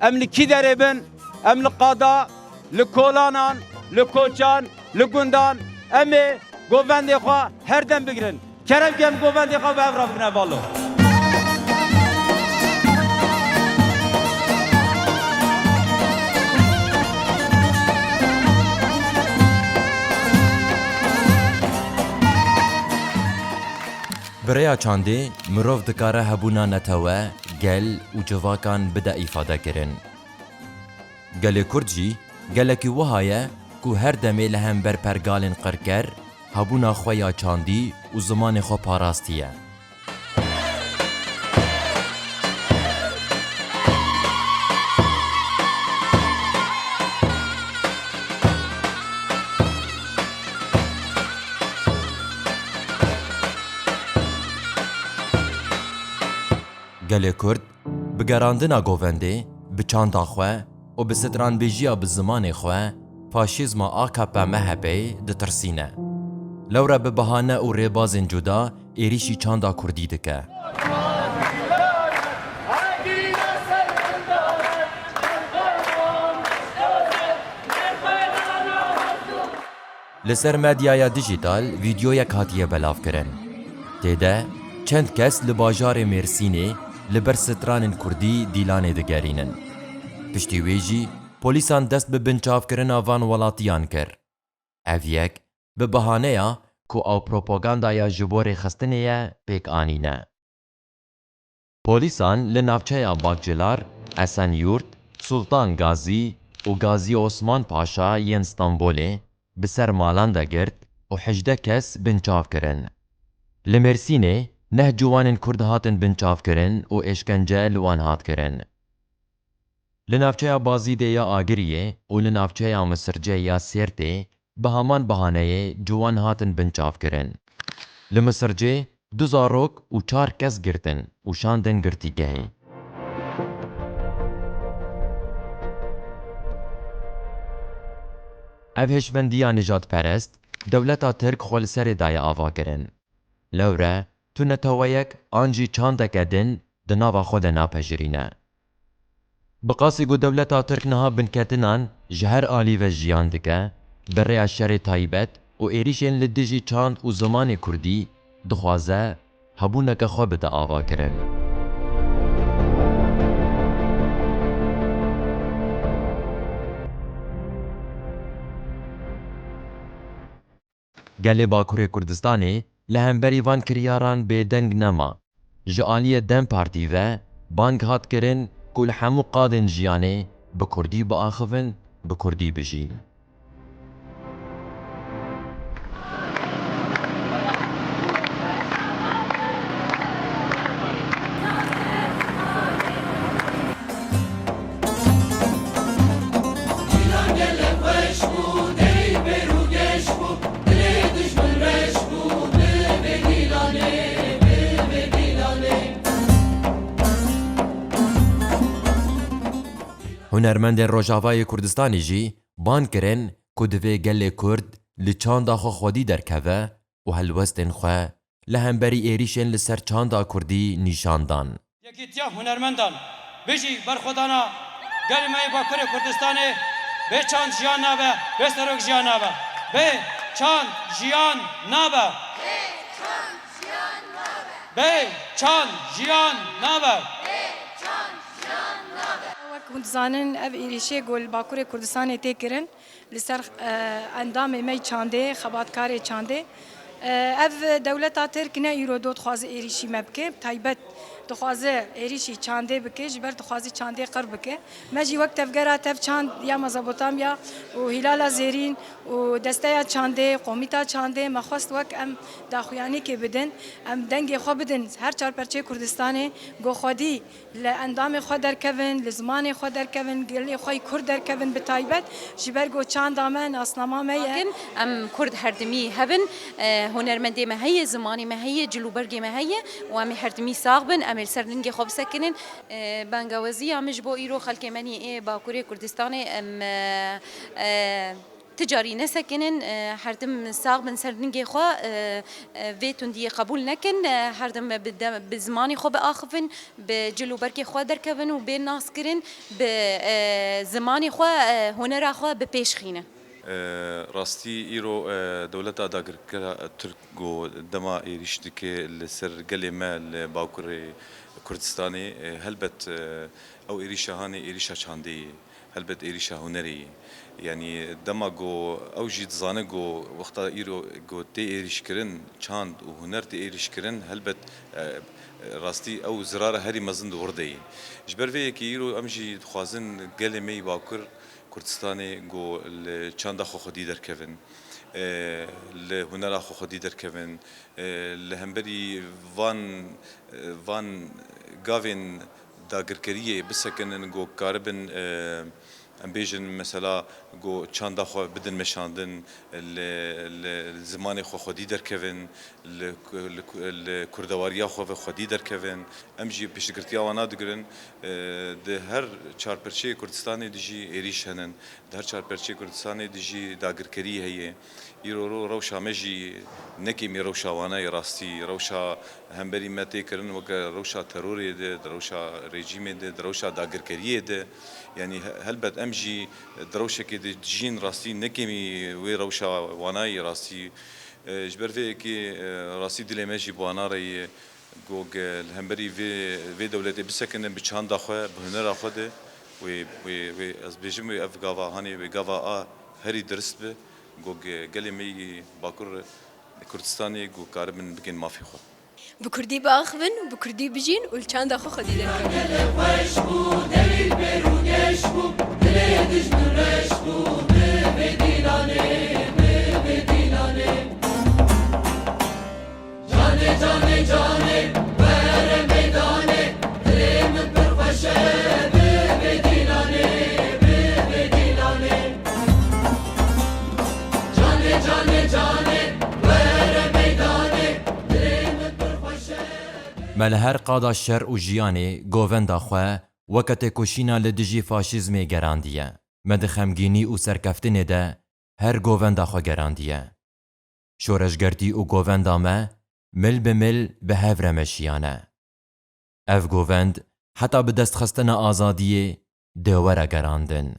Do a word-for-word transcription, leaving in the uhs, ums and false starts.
Em li kî derê bin, em li qada, li kolanan, li koçan, li gundan, em ê govendê xwe her dem bigirin. Kerem ke em govendê xwe bi hev re bikin hevalno. Bi rêya çandê mirov dikare hebûna netewe, gel û civakan bide îfadekirin. Gelê Kurd jî gelekî wiha ye ku her demê li hember pergalên qirker hebûna xwe ya çandî û zimanê xwe parastiye. Gelê Kurd bi gerandina govendê, bi çanda xwe û bi stranbêjiya bi zimanê xwe faşîzma A K P M H P'ê ditirsîne. Lewre bi bahane û rêbazên cuda êrîşî çanda kurdî dike. Li ser medyaya dijîtal vîdyoyek hatiye belavkirin. Tê de çend kes li bajarê Mêrsînê li ber stranên kurdî dîlanê digerînin. Piştî wê jî polîsan dest bi binçavkirina van welatiyan kir. Ev yek bi bahaneya ku ew propagandaya ji bo rêxistinê ye pêk anîne. Polîsan li navçeya Bakcilar, Esenyurt, Sultan Gazî û Gazî Osman Paşa yên Stenbolê bi ser malan de girt û hejdeh kes binçav kirin. Li Mêrsînê neh ciwanên Kurd hatin binçavkirin û êşkence li wan hat kirin. Li navçeya Bazîdê ya Agiriyê û li navçeya Misircê ya Sêrtê bi heman bahaneyê ciwan hatin binçavkirin. Li Misircê du zarok û çar kes girtin û şandin girtîgehê. Ev hişmendiya nijadperest dewleta Tirk xwe li serê daye avakirin. Lewre tu neteweyek an jî çandeke din di nava xwe de napejirîne. Bi qasî ku dewleta Tirk niha binketinan ji her alî ve jiyan dike, bi rêya şerê taybet û êrîşên li dijî çand û zimanê kurdî dixwaze hebûneke xwe bide avakirin. Gelê Bakurê Kurdistanê li hemberî van kiryaran bêdeng nema. Ji aliyê DEM Partî ve bang hat kirin ku li hemû qadên jiyanê bi kurdî biaxivin, bi kurdî bijîn. Hunermendên Rojavayê Kurdistanê jî bang kirin ku divê gelê Kurd li çanda xwe xwedî derkeve û helwestên xwe li hemberî êrîşên li ser çanda kurdî nîşan dan. Yekîtiya hunermendan bijî. Berxwedana gelê me yê Bakurê Kurdistanê. Bê çand jiyan nabe, bê serok jiyan nabe. Bê çand jiyan nabe. Bê çand jiyan nabe. Wek hûn dizanin, ev êrîşê ku li Bakurê Kurdistanê tê kirin, li ser, e, endamê me yê çandê, xebatkarê çandê. E, ev dewleta Tirk ne îro do dixwaze êrîşî me bike, bi taybet dixwaze êrîşî çandê bike, ji ber dixwaze çandê qir bike. Me jî wek tevgera Tev Çand ya Mezopotamya û Hîlala Zêrîn û Desteya Çandê, Komîta Çandê, me xwest wek em daxuyanîkê bidin, em dengê xwe bidin her çar perçeyê Kurdistanê, ku xwedî li endamê xwe derkevin, li zimanê xwe derkevin, gelê xwe yê Kurd derkevin bi taybet, ji ber ku çanda me, nasnama me ye. Em Kurd herdimî hebin, e, hunermendê me heye, zimanê me heye, cilûbergê me heye û em ê herdimî sax bin, em ê li ser lingê xwe bisekinin. E, bangaweziya min ji bo îro xelkê me yê ê Bakurê Kurdistanê, em, e, e, Ti carî nesekinin, e, herdim sax bin ser ningê xwe, e, e, vê tundiyê qebûl nekin, e, herdim bi de-, bi zimanê xwe biaxivin, bi cil û berkê xwe derkevin û bên naskirin, bi, e, zimanê xwe, e, hunera xwe bi pêş xînin. E, rastî îro, e, dewleta dagirkera Tirk ku dema êrîş dike li ser gelê me li Bakurê Kurdistanê, e, helbet, e, ew êrîşa hanê êrîşa çandê ye. Helbet êrîşa hunerê ye. Yanî dema ku ew jî dizane ku wexta îro ku tê êrîşkirin, çand û huner tê êrîşkirin, helbet, e, e, rastî ew zirara herî mezin di wir de ye. Ji ber vê yekê îro em jî dixwazin gelê me yî Bakur Kurdistanê ku li çanda xwe xwedî derkevin, e, li hunera xwe xwedî derkevin, e, li hemberî van, e, van gavên dagirkeriyê bisekinin ku karibin, e, em bêjin mesela ku çanda xwe bidin meşandin, li, li zimanê xwe xwedî derkevin, li, li, li kurdewariya xwe ve xwedî derkevin. Em jî piştgirtiya wana digirin. E, di her çar perçeyê Kurdistanê de jî êrîş henin. Di her çar perçeyê Kurdistanê de jî dagirkerî heye. Îro ro rewşa me jî ne kêmî rewşa wana ye rastî. Rewşa hemberî me tê kirin weke rewşa terorê de, di rewşa rejîmê de, di rewşa dagirkeriyê de. Yanî he-, helbet em jî di rewşekê de dijîn rastî ne kêmî wê rewşa wana ye rastî. E, ji ber vê yekê, e, rastî dilê me jî bi wana re ye. Ku ge li hemberî vê, vê dewletê bisekinin bi çanda xwe, bi hunera xwe de, wê, wê, wê, ez bêjim wê ev gava hanê, wê gava a herî dirist be, ku ge gelê me yî Bakur Kurdistanê ku karibin bikin mafê xwe. Bi kurdî biaxivin, bi kurdî bijîn û li çanda xwe xwedî derkevin. Canê, canê, canê, were meydanê, dilê min pir xweş e, bibê dîlanê, bibê dîlanê. Canê, canê, canê, were meydanê, dilê min pir xweş e. Me li her qada şer û jiyanê govenda xwe weke têkoşîna li dijî faşîzmê gerandiye. Me di xemgînî û serkeftinê de her govenda xwe gerandiye. Şoreşgertî û govenda me mil bi mil bi hev re meşiyane. Ev govend heta bi destxistina azadiyê dê were gerandin.